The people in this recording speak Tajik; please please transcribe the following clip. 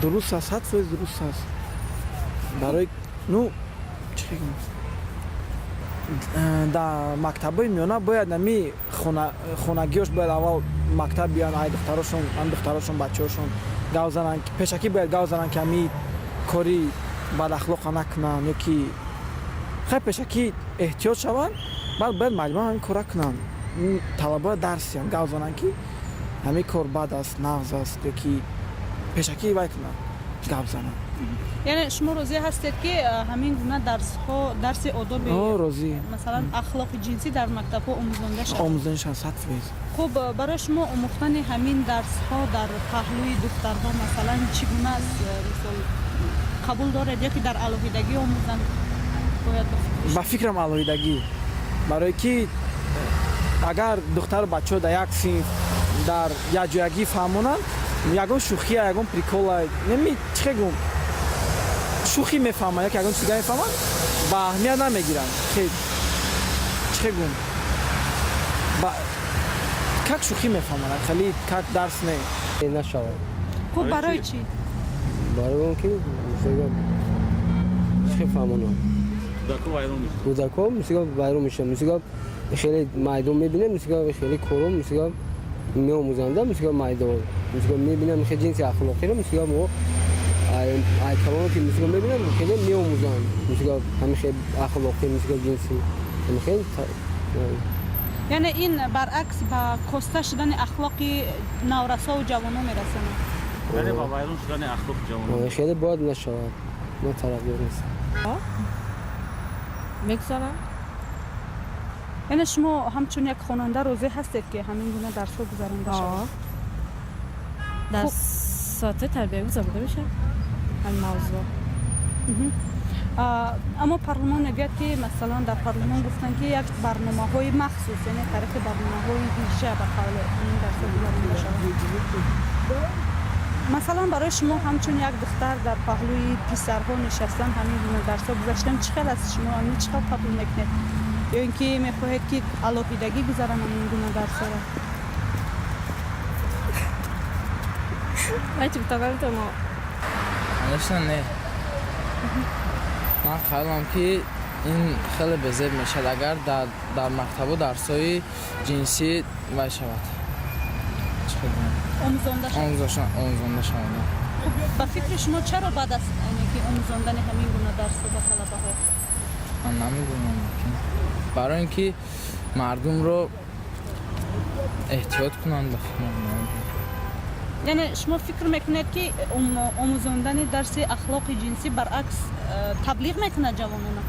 Дуруст аст, 100% дуруст аст. Барои, ну, чӣ бигӯям, дар мактабҳои миёна бояд ами хонагиёш бояд аввал мактаб биёянд, ай духтарошон, ам духтарошон, бачаҳошон гав зананд, пешакӣ бояд гав зананд, ки ами кори бадахлоқа накунанд ё ки хай пешакӣ эҳтиёт шаванд. Баъд бояд муаллимон ҳамин кора кунанд, талабаро дарс диҳанд, гав зананд, ки ҳамин кор бад аст, нағз аст, ё ки пешакӣ вай кунанд, гап зананд. Яъне шумо розӣ ҳастед, ки ҳамин гуна дарсҳо, дарси одоби Розӣ. масалан, ахлоқи ҷинсӣ дар мактабҳо омӯзонда шавад? Омӯзонда шавад, 100%. Хуб, барои шумо омӯхтани ҳамин дарсҳо дар паҳлӯи духтарҳо, масалан, чӣ гуна аст? Мисол, қабул доред ё ки дар алоҳидагӣ омӯзанд бояд, ба фикри Ба фикрам, алоҳидагӣ, барое ки агар духтару бачаҳо дар як синф, дар якҷоягӣ фаҳмонанд, ягон шӯхия, ягон прикола, неми чӣ гум, шӯхӣ мефаҳманд яки ягон чиз дига мефаҳманд, ба аҳамият намегиранд. Чӣ гум, как шӯхӣ мефаҳманд, хеле как дарс не. Нашавад. Хуб, барои чӣ? Барои он ки чӣ фаҳмонам, кӯдакҳо мисига вайрон мешаванд, мисига хеле майдон мебинем, мисига хеле коро мисига меомӯзанда, мисига майдон мисига мебинам, хеле ҷинси ахлоқиро мисига мо ай калоно ки мисига мебинам, хеле меомӯзанд, мисига ҳамин хел ахлоқи, мисига ҷинси ҳамин хел. Яъне ин баръакс ба коста шудани ахлоқи наврасову ҷавонон мерасонад? Яъне ба вайрон шудани ахлоқи ҷавонон. Хеле бояд нашавад, ман тарафдор нестам. Мегузарам. Яъне шумо ҳамчун як хонанда розӣ ҳастед, ки ҳамин гуна дарсҳо гузаронда шавад? Дар соатҳои тарбиявӣ гузаронида мешавад ҳамин мавзӯъ. Аммо парлумон мегӯяд, ки масалан, дар парлумон гуфтанд, ки як барномаҳои махсус, яъне тариқи барномаҳои вижа, ба қавле, ҳамин дарсҳо гузаронида шавад. Масалан, барои шумо ҳамчун як духтар дар паҳлӯи писарҳо нишастан, ҳамин гуна дарсҳо гузаштан чӣ хел аст? Шумо ҳамин чӣ хел қабул мекунед ё ин ки мехоҳед, ки алоҳидагӣ гузаронам ин гуна дарсҳоро? Ман чӣ гуфта наметавонам. Конечно, не. Ман хаёлам, ки ин хеле безеб мешавад, агар дар мактабу дарсҳои ҷинсӣ вай шавад. Чӣ хел гӯям? Омӯзонда шавад. Омӯзонда шавад. Хуб, ба фикри шумо, чаро баъд аст, яъне ки омӯзондани ҳамин гуна дарсҳо ба талабаҳо? Ман намедонам, барои ин ки мардумро эҳтиёт кунанд, ба фикрам, намедонам. Яъне шумо фикр мекунед, ки омӯзондани дарси ахлоқи ҷинсӣ баръакс таблиғ мекунад ҷавонона?